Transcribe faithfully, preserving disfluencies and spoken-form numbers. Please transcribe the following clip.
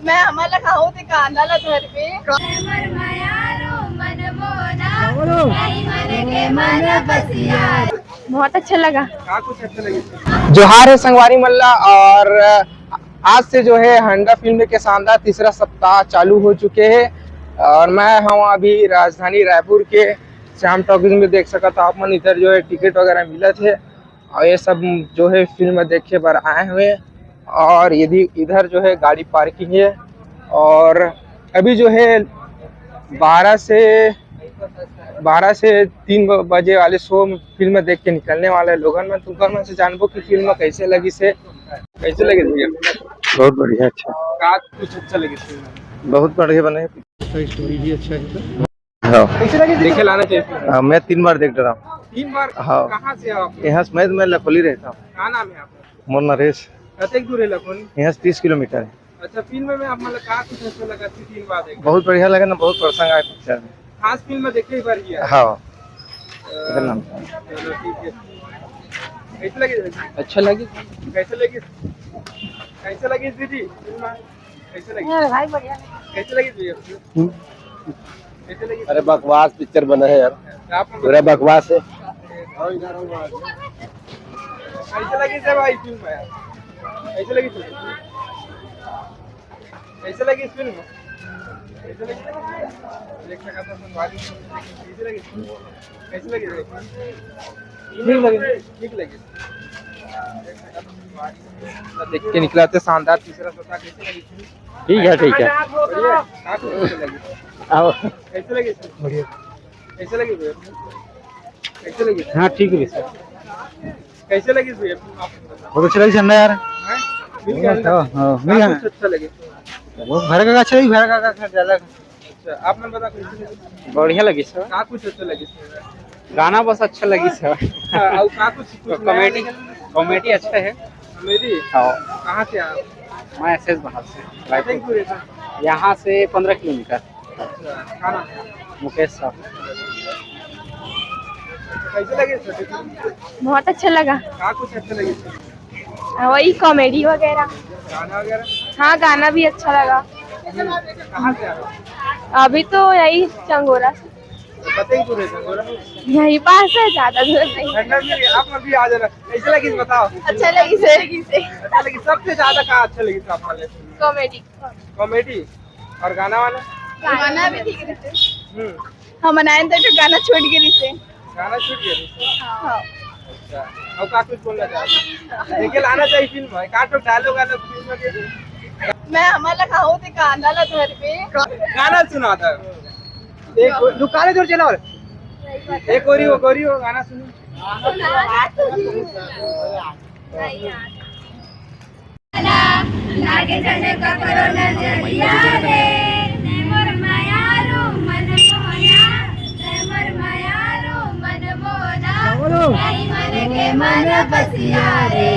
मैं हमला खाहूं ते कांदा ला धरबे। बहुत अच्छा लगा। जोहार हे संगवारी मन ला। और आज से जो है हंडा फिल्म के शानदार तीसरा सप्ताह चालू हो चुके हे। और मैं हूँ अभी राजधानी रायपुर के श्याम टॉकीज में, देख सकत हो आप मन, इधर जो है टिकट वगैरह मिलत हे। और ये सब जो है फिल्म देखे बर आए हुए हैं। और यदि इधर जो है गाड़ी पार्किंग है। और अभी जो है बारह से बारह से तीन ब-, बजे वाले शो में फिल्म देख के निकलने वाला है। लोगन मन, तुमन मन से जानबो कि फिल्म कैसे लगिस हे। कैसे लगिस भैया? बहुत बढ़िया, अच्छा। का कुछ अच्छा लगिस फिल्म में? बहुत बढ़िया बने। इसका स्टोरी भी अच्छा है। हाँ। कैसे लगिस? देखे लाना चाहिए फिल्म। हाँ, मैं तीन बार देख डारा हूँ। तीन बार? हाँ। कहाँ से आप? यहाँ से मैं, मैं लखोली रहता हूँ। का नाम है आपका? मोर नरेश। कतेक दूर है लखोली? यहाँ से तीस किलोमीटर है। अच्छा, फिल्म में आप मतलब का कुछ अच्छा लगा थी तीन बार देख? बहुत बढ़िया लगा ना, बहुत प्रसंग आया पिक्चर में। खास फिल्म देखे ही बार किया? हाँ। अ, इधर नाम। चलो, ठीक है। कैसे लगे? अच्छा लगे। कैसे लगे? कैसे लगे दीदी फिल्म? कैसे लगे? अरे भाई, बढ़िया। कैसे लगे भैया? हम्म। कैसे लगे? अरे बकवास पिक्चर बना है यार, आप पूरा बकवास है। कैसे लगे से भाई फिल्म यार? कैसे लगे? कैसे लगी इस फिल्म? कैसे लगी? देख सकता था संगवारी। कैसे लगी? कैसे लगी? ठीक लगी। ठीक लगी। देख के निकला थे शानदार तीसरा सप्ताह। कैसे लगी फिल्म? ठीक है, ठीक है। बढ़िया। आपको कैसे लगी? आओ। कैसे लगी इस फिल्म? बढ़िया। कैसे लगी भैया? कैसे लगी? हाँ, ठीक है सर। कैसे लगी भैया? बहुत अच्छा लगी झंडा यार। हैं? मिल गया ना? हाँ, हाँ, मिल गया। कुछ अच्छा लगे? वो भर का अच्छा लगी, भर का, का, का ज्यादा। अच्छा, आप मन बता कैसे लगी? बढ़िया लगी सर। का कुछ अच्छा लगी सर? गाना बस अच्छा लगी सर। हाँ, और का कुछ, कुछ तो नया कॉमेडी, लगे? कॉमेडी अच्छा है। कॉमेडी? हाँ। कहाँ से आप? मैं एस एस बहाल से, रायपुर। कितने दूर है सर? यहाँ से पन्द्रह किलोमीटर। अच्छा, का नाम है? मुकेश साहब। कैसे लगे छोटे फिल्म? बहुत अच्छा लगा। का कुछ अच्छा लगे? वही कॉमेडी वगैरह। गाना वगैरह? हाँ, गाना भी अच्छा लगा। कहाँ से आ रहे हो? अभी तो यही चंगोरा से। तो कतई दूर है चंगोरा? यहीं पास है, ज्यादा दूर नहीं। ठंडा भी है, आप अभी आ जाना। कैसे लगी बताओ? अच्छा लगी सर। अच्छा लगी। सबसे ज्यादा का अच्छा लगी था आप वाले? कॉमेडी। कॉमेडी और गाना वाला? गाना भी ठीक रहते। हम्म। हम बनाए थे तो गाना छूट गए से। गाना छूट गया? हाँ। अच्छा, अब का कुछ बोलना चाहते? लेकिन आना चाहिए फिल्म में, का तो डायलॉग वाला फिल्म में। मैं हमला खाहूं ते कांदा ला धरबे। गाना सुना था। एक दुकान जोर चला और एक गोरी हो, गोरी हो, गाना सुनो। लागे झंडे ककरो नजरिया रे, तै मोर मयारू मन मोहना, तै मोर मयारू मन मोहना, नहीं मन के मन बसिया रे।